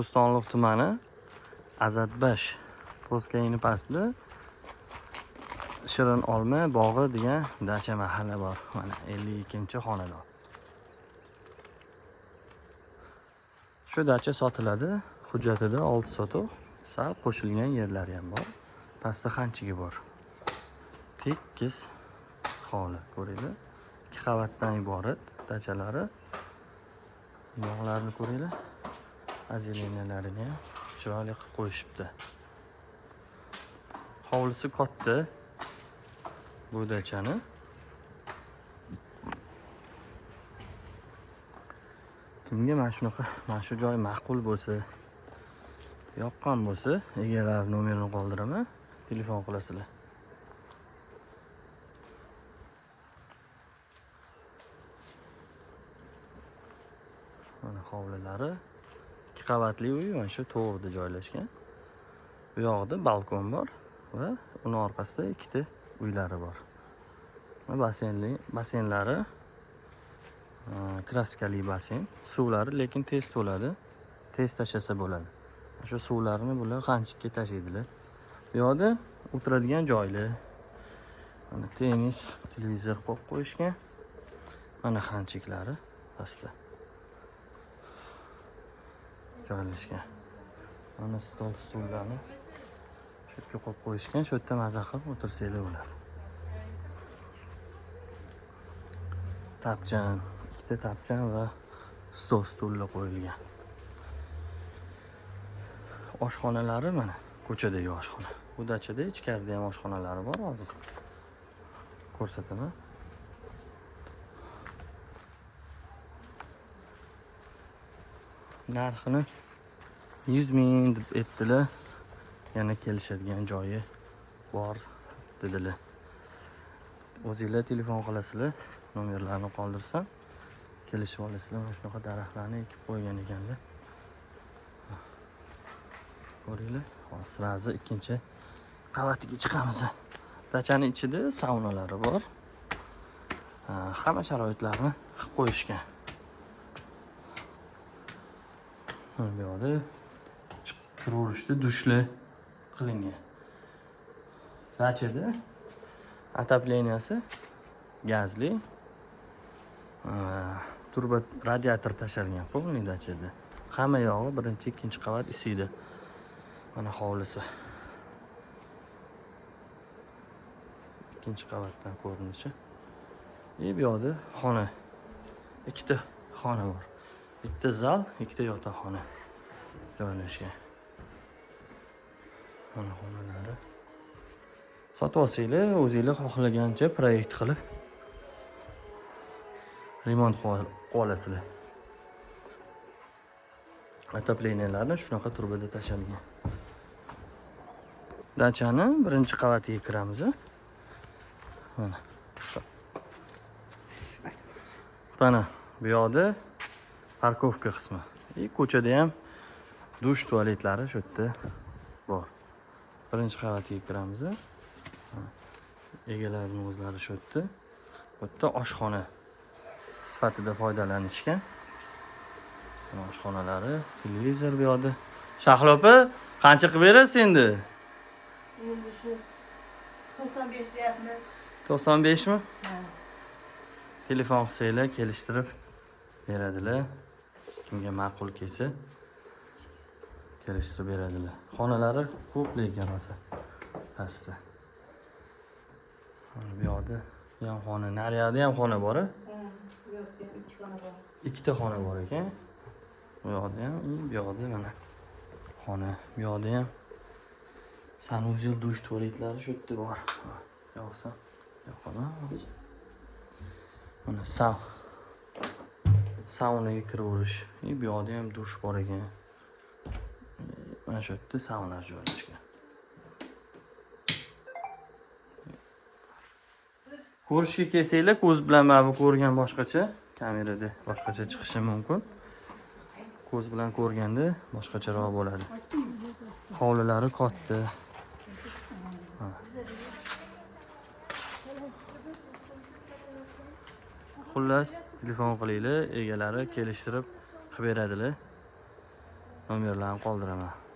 Bo'stonliq tumani Azadbash po'stkayini pastida Shirin olma bog'i degan dacha mahalla bor. Mana 52-xonadon. Shu dacha sotiladi. Hujjatida 6 sotuq, sal qo'shilgan yerlari ham bor. Pastda xanchigi bor. Tekis hovli ko'ringlar. 2 qavatdan iborat dachalari. Bog'larni ko'ringlar. Azeleniyalarini ham chiroyli qilib qo'yishibdi. Hovlisi katta bu dachani. Kimga mana shunaqa, mana shu joy ma'qul bo'lsa, yoqqan bo'lsa, egalari nomerini qoldiraman, telefon qilasizlar. Mana hovlilari 2 qavatli uy, mana shu to'g'rida joylashgan. Bu yoqda balkon bor va uni orqasida ikkita uylari bor. Va basseynlari, kraskali basseyn. Suvlari lekin tez to'ladi, tez tashlasa bo'ladi. Shu suvlarni bular qanchikka tashlaydilar. Bu yoqda o'tiradigan joylar. Mana tennis, televizor qo'yib qo'yishgan. Mana xanchiklari pastda joylashgan. Mana stol, stullarni shu yerga qo'yib qo'yishgan. Shu yerda maza qilib o'tirsanglar bo'ladi. Tapchan, ikkita tapchan va stol, stullar qo'yilgan. Oshxonalari mana ko'chadagi oshxona. Bu dachada ichkarida ham oshxonalari bor, hozir ko'rsataman. Narxini 100 ming deb aytdilar. Yana kelishadigan joyi bor dedilar. O'zinglar telefon qilasizlar, nomerlarni qoldirsam kelishib olasizlar. Mana shunaqa daraxtlarni ekib qo'ygan ekanlar. Ko'ringlar, hozir srazi ikkinchi qavatiga chiqamiz. Dachaning ichida saunalari bor. Hamma sharoitlarni qilib qo'yishgan. Mana bu yoqda chiqib kiraverishda dushlar qilingan. Dachada otopleniyasi gazli, turba radiator tashalgan полный dachada. Hamma yog'i birinchi, ikkinchi qavat isiydi. Mana hovlisi. Ikkinchi qavatdan ko'rinishi. Bu yoqda xona. Ikkita xona bor. Bitta zal, ikkita yotoqxona joylashgan. Mana xonalari. Sotib olsanglar, o'zinglar xohlagancha proyekt qilib remont qilib olasizlar. Otopleniyalarini shunaqa turbada tashalgan. Dachani birinchi qavatiga kiramiz. Mana. Mana bu yoqda parkovka qismi. Ko'chada ham dush tualetlari shu yerda bor. Birinchi qavatiga kiramiz. Egalarining o'zlari shu yerda. Bu yerda oshxona sifatida foydalanishgan. Mana oshxonalari, televizor bu yoqda. Shahlo opa, qancha qilib berasiz endi? Endi shu 95 deyapmiz. 95 mi? Ha. Telefon qilsanglar kelishtirib beradilar. Kimga ma'qul kelsa kelishtirib beradilar. Xonalari ko'p lekin rosa pastda. Mana bu yoqda ham xona, naryoqda ham xona bor-a? Ha, yo'q, yo'q, ikki xona bor. Ikkita xona bor ekan. Bu yoqda ham, bu yoqda mana xona, bu yoqda ham sanuzel, dush, tualetlari shu yerda bor. Yo'qsa, yo'qmi hozir? Mana saunaga kiraverish. Bu yoqda ham dush bor ekan. Mana shu yerda sauna joylashgan. Ko'rishga kelsanglar, ko'z bilan mana bu ko'rgan boshqacha, kamerada boshqacha chiqishi mumkin. Ko'z bilan ko'rganda boshqacharoq bo'ladi. Hovlilari katta. Xullas, telefon qilinglar, egalari kelishtirib qilib beradilar. Nomerlarni qoldiraman.